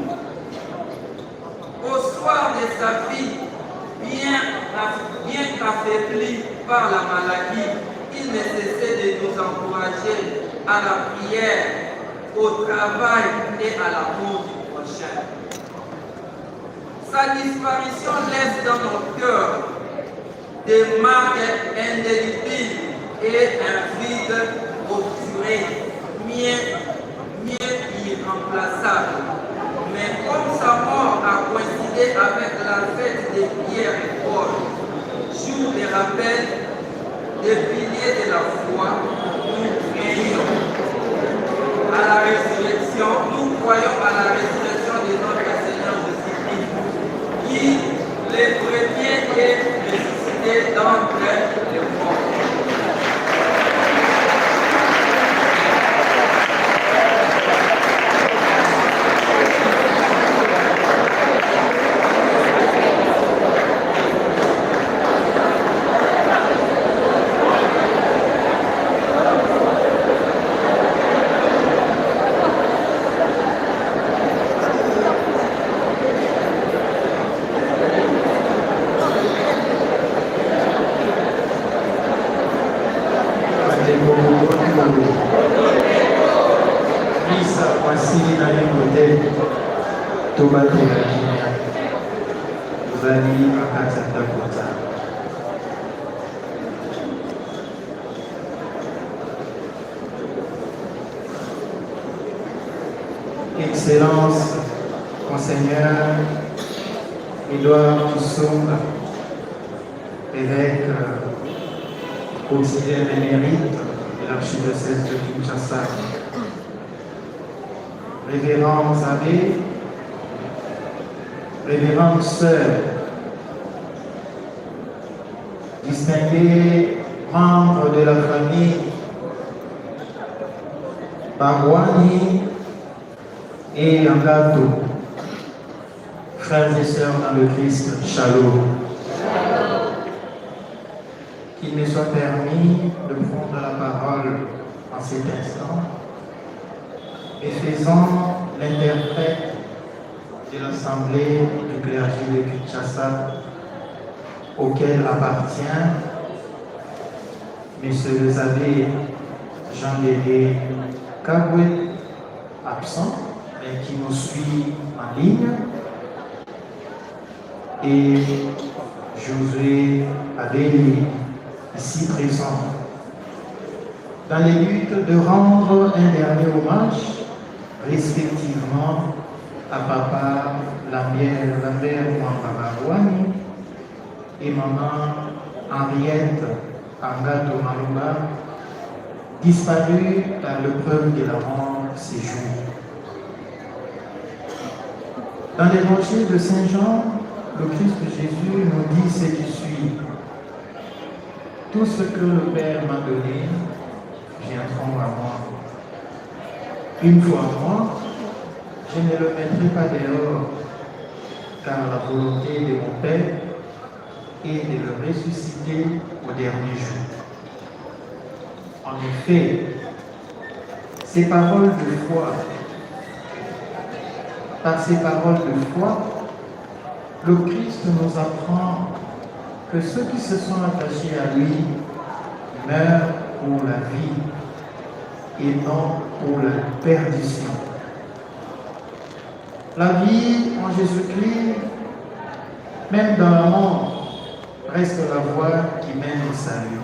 Au soir de sa vie, bien, bien qu'affaibli par la maladie, il ne cessait de nous encourager à la prière, au travail et à l'amour du prochain. Sa disparition laisse dans nos cœurs des marques indélébiles et un vide obturé, mieux irremplaçable. Mais comme sa mort a coïncidé avec la fête de Pierre et Paul, jour de rappel des piliers de la foi, nous prions à la résurrection, nous croyons à la résurrection de notre Seigneur Jésus-Christ, qui, le premier, est ressuscité d'entre les morts. Bandeko boni? Misa asili naino te, tobatela kimia, tozali na kati ya ndako ya Nzambe. Excellence, Monseigneur Édouard Kisonga, évêque auxiliaire émérite de l'archidiocèse de Kinshasa, révérends abbés, révérendes sœurs, distingués membres de la famille Bangwani et Angato, frères et sœurs dans le Christ, Shalom. Qu'il me soit permis de prendre la parole en cet instant et faisant l'interprète de l'Assemblée du clergé de Kinshasa auquel appartient Monsieur le Abbé Jean-Dédé Kabwe, absent, mais qui nous suit en ligne, et Josué Abeli, ici présent, dans les buts de rendre un dernier hommage, respectivement à Papa Lambert, Lambert Mwamba et Maman Henriette Angato Maluba, disparus par l'épreuve de la mort ces jours. Dans l'évangile de Saint Jean, le Christ Jésus nous dit ce qui suit. Tout ce que le Père m'a donné viendront à moi. Une fois moi, je ne le mettrai pas dehors, car la volonté de mon Père est de le ressusciter au dernier jour. En effet, ces paroles de foi, par ces paroles de foi, le Christ nous apprend que ceux qui se sont attachés à lui meurent pour la vie et non pour la perdition. La vie en Jésus-Christ, même dans la mort, reste la voie qui mène au salut.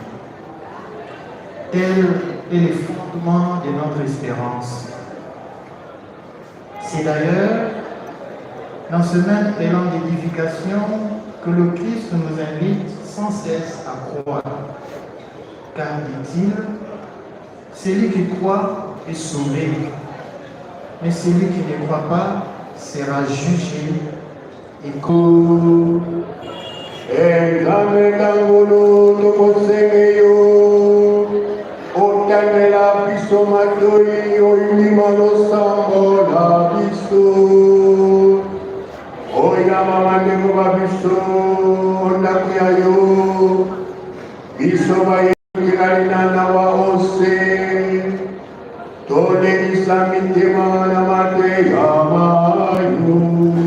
Tel est le fondement de notre espérance. C'est d'ailleurs dans ce même élan d'édification que le Christ nous invite sans cesse à croire. Car, dit-il, celui qui croit est sauvé, mais celui qui ne croit pas sera jugé et Nzambe na ngolu tokosenge yo otangela biso matoi oyindima losambo na biso oyamba bandeko ba biso ndako ya yo biso bayekilali na nawa ose tolekisa mitema na mateya mayo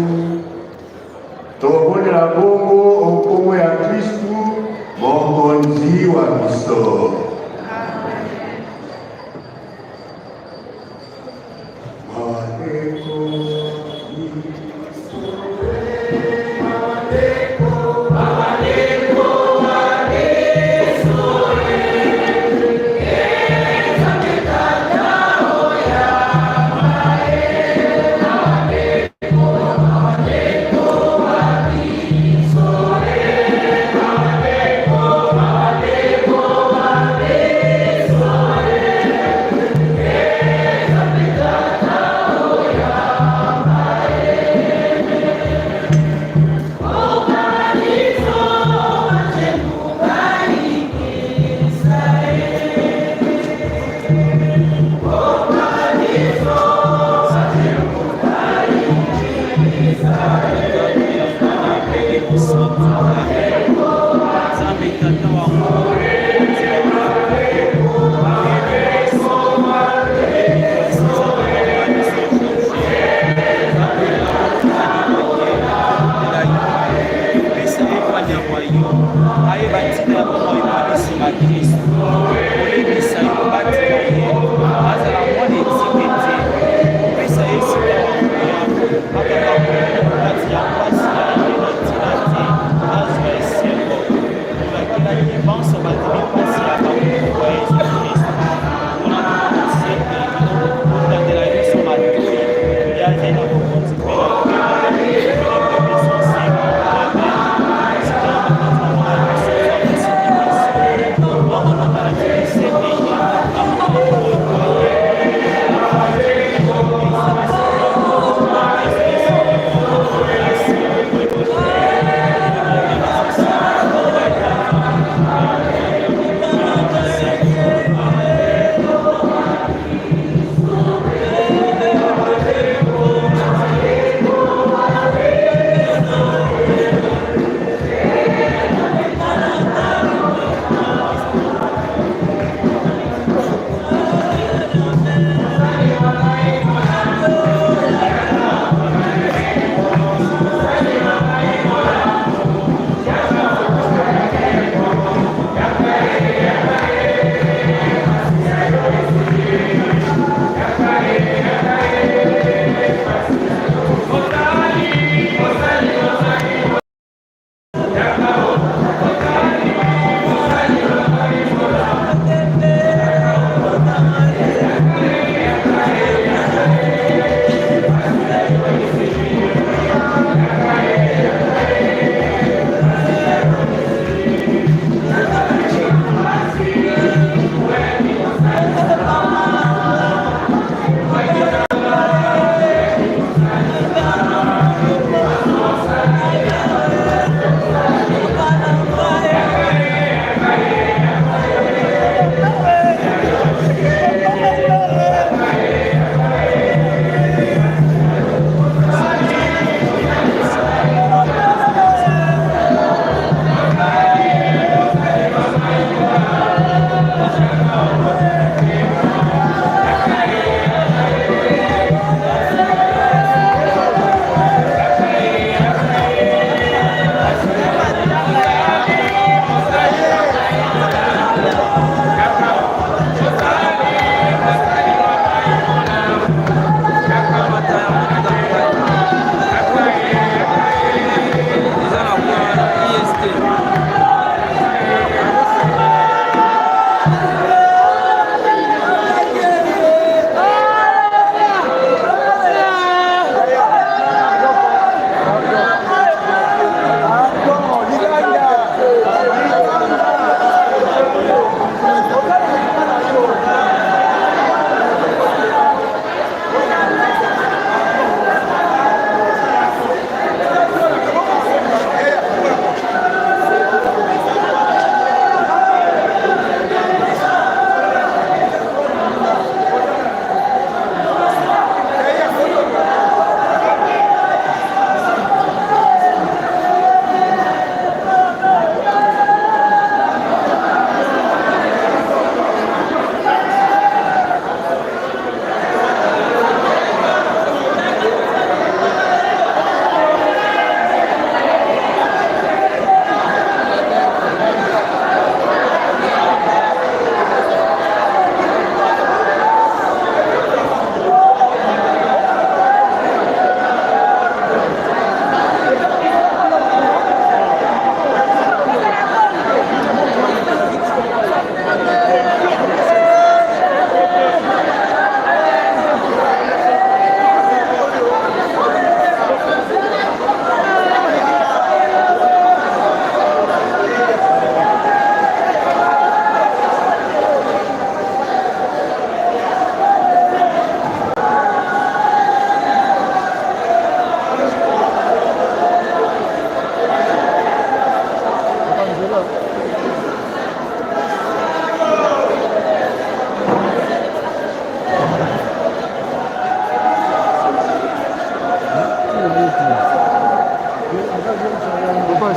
tobondela bongo okombo ya Kristu mokonzi wa biso. Ayeba ntina ya bomoi mwa biso bakristu, kolendisa ye, kobatela ye, azala mwana etike te, kopesa ye esika ya nguya, akanga molimo kati ya mpasi ya ye na ntina te, azwa esengo. Tolakelaki banso bandimi mpasi ya bango ya Yesu Kristu. Mpona tomonisi ete otandela biso matoi ya azali na bokonzi mpe na nkembo mpe biso nsengo. Amen. Sika mokonzi na mona biso Nzambe asiki biso bango tokala ti bisepeye.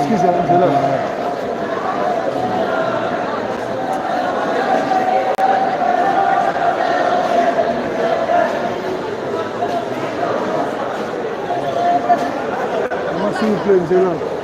Excusez, nzela. S'il vous plaît, nzela.